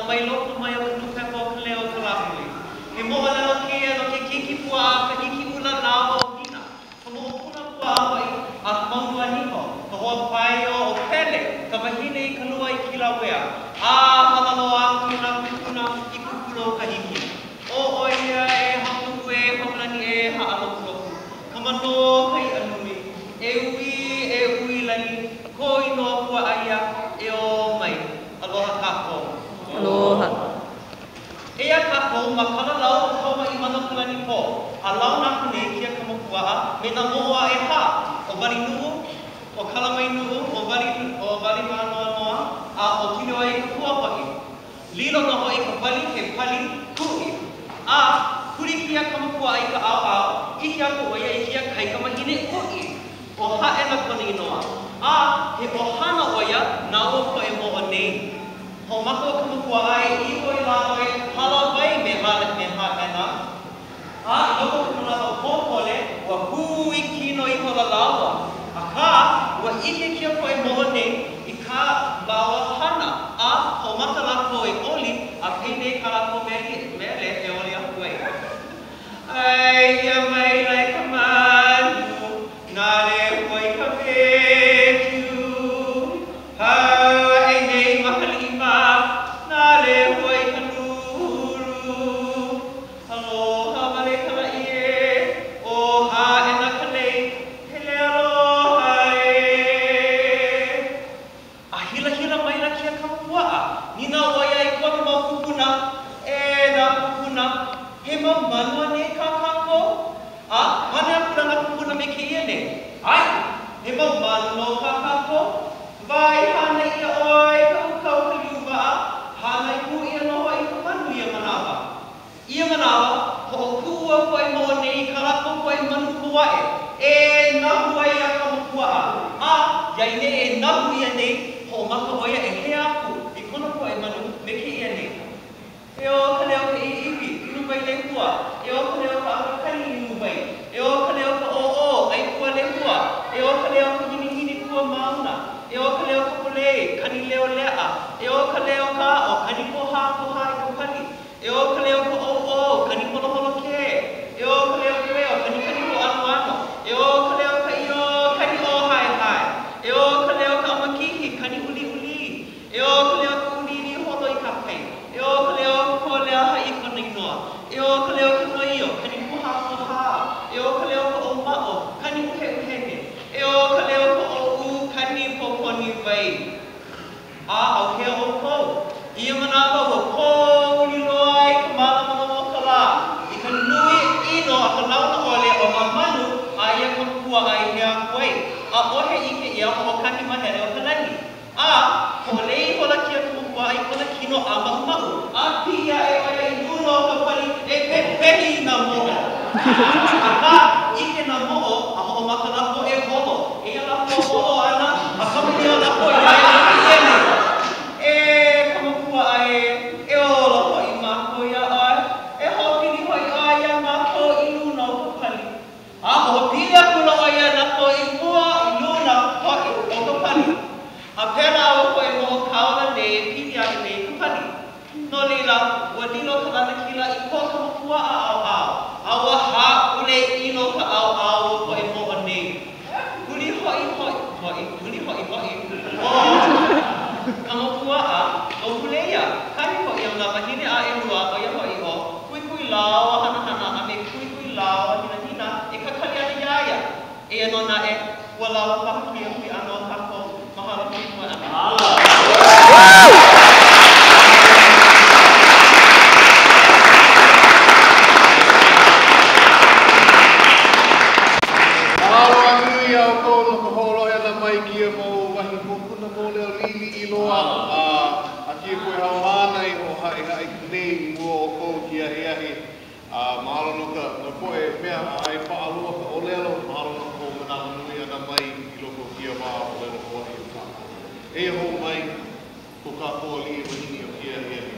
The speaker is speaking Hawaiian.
mai loko mai o ka nūpepa ʻo Ka Leo O Ka Lāhui. He moʻolelo kēia no ke keiki puaʻa a Kahikiʻula lāua ʻo Hina, ka moʻopuna puaʻa hoʻi a Kamaunuaniho, ka hoa paio o Pele, ka wahine i ka lua i Kilauea, a hala loa aku i nā kūpuna i Kūkuluokahiki. ʻO ʻoe ia e Hamuku e Haulani e Haʻalokuloku, ka manō ka iʻa nui, e ʻUī e ʻUīlani, kō inoa puaʻa ia, e ō mai. Aloha kākou. Aloha. Eia kākou ma Kalalau o Kauaʻimanokalanipō, a launa aku nei kēia Kamapuaʻa me nā moʻo a ʻehā, ʻo Walinuʻu, ʻo Kalamainuʻu, ʻo Wali, ʻo Walimānoanoa, a ʻo Kilioeikapua hoʻi. Lilo nō hoʻi ka wali he pali kuʻi. A, huli kēia Kamapuaʻa i ka ʻaoʻao, ʻike aku ʻo ia i kēia kaikamahine uʻi, ʻo Hāʻena kona inoa. A, he ʻohana ʻo ia na ua poʻe moʻo nei. Hoʻomaka ʻo Kamapuaʻa e iho i lalo e hālāwai me me Hāʻena. A i loko o ka manawa pōkole, ua hui kino ihola lāua. Akā, ua ʻike kēia poʻe moʻo nei i kā lāua hana, a hoʻomaka lākou e oli, a penei kā lākou mele e oli aku ai. ʻAe ʻia maila e ka manu, nā lehua i ka wēkiu. Pau aʻe nei Makaliʻi mā, nā lehua i ka nulu. Aloha wale ka laʻi ē, ʻo Hāʻena ka lei, hele aloha ē. A hilahila maila kēia Kamapuaʻa, nīnau ʻo ia i kona mau kūpuna, E nā kūpuna, he mau manu anei kā kākou? A pane akula nā kūpuna me kēia nei, ʻAe, he mau manu nō kā kākou. Wā i hānai ʻia ʻoe i ka uka o ka liu waʻa, hānai pū ʻia nō hoʻi ka manu ia manawa. Ia manawa, hoʻokuʻu ua poʻe moʻo nei i kā lākou poʻe manu koaʻe e nahu ai iā Kamapuaʻa, a iā ia nei e nahu ʻia nei, hoʻomaka ʻo ia e hea aku i kona poʻe manu me kēia nei, E ō ka leo ka ʻiʻiwi, inu wai lehua, e ō ka leo ka ʻakakani inu wai, e ō ka leo ka ʻōʻō, ʻai pua lehua, e ō ka leo ka hinihini pua mauna, e ō ka leo ka polei, kani leo leʻa, e ō ka leo ka aʻo, kani pohā pohā i ka pali, E ō ka leo ka ʻouʻou, kani holoholokē. E ō ka leo ka leo, kanikani hōʻanoʻano. E ō ka leo ka ʻio, kani ʻōhaehae. E ō ka leo ka ʻamakihi, kani ʻulīʻulī. E ō ka leo ka ʻūlili holo i ka kai. E ō ka leo ka kōlea haʻi kona inoa. E ō ka leo ka noio, kani pohāpohā. E ō ka leo ka ʻōmaʻo, kani ʻuheʻuhene. E ō ka leo ka ʻōʻū, kani pōponi wai. A ʻauhea ʻoukou? I ia manawa, ua pouli loa i ka mālamalama o ka lā, i ka nui ʻino a ka launa ʻole o nā manu a ia Kamapuaʻa i hea aku ai, ʻaʻohe ʻike ʻia hoʻokahi mahele o ka lani. A, hoʻolei ihola kēia Kamapuaʻa i kona kino ʻāmaʻumaʻu, a piʻi aʻe ʻo ia i luna o ka pali e pepehi i nā moʻo. Akā, ʻike nā moʻo a hoʻomaka lākou e holo. Eia lākou holo ʻana a kamaʻilio lākou iā ia me kēia nei, E Kamapuaʻa ē, e ola hoʻi mākou iā ʻoe, e hoʻopili hoʻi ʻoe iā mākou i luna o ka pali. A hoʻopili akula ʻo ia lākou i mua i luna hoʻi o ka pali. A pēlā ua poʻe moʻo kāula nei e pili aʻe nei i ka pali. No laila, ua lilo ka lanakila i ko Kamapuaʻa ʻaoʻao, a ua hāʻule ʻino ka ʻaoʻao o ua poʻe moʻo nei. Huli hoʻi hoʻi, hoʻi, huli hoʻi hoʻi, ʻo Kamapuaʻa no Huleia, kahi hoʻi o nā wāhine a ʻelua, ʻo ia hoʻi ʻo Kuikuilāoahanahana a me Kuikuilāoahinahina e kakali ana iā ia. Eia nō naʻe, ua lawa paha kēia hui ʻana o kākou. Mahalo ka moe ʻana. Mahalo a nui iā ʻoukou no ka hoʻolohe ʻana mai i kēia mau wahi hoʻopuna moʻolelo liʻiliʻi loa a a kēia poʻe haumāna i hoʻohaʻihaʻi nei i mua o ʻoukou i kēia ahiahi. A mahalo no ka no poʻe mea a ʻae paʻa loa ka ʻōlelo, mahalo no ka hoʻomanawanui ʻana mai i loko o kēia wā ʻōlelo Hawaiʻi o kākou. Eia hou mai ko kākou aliʻi wahine o kēia ahiahi.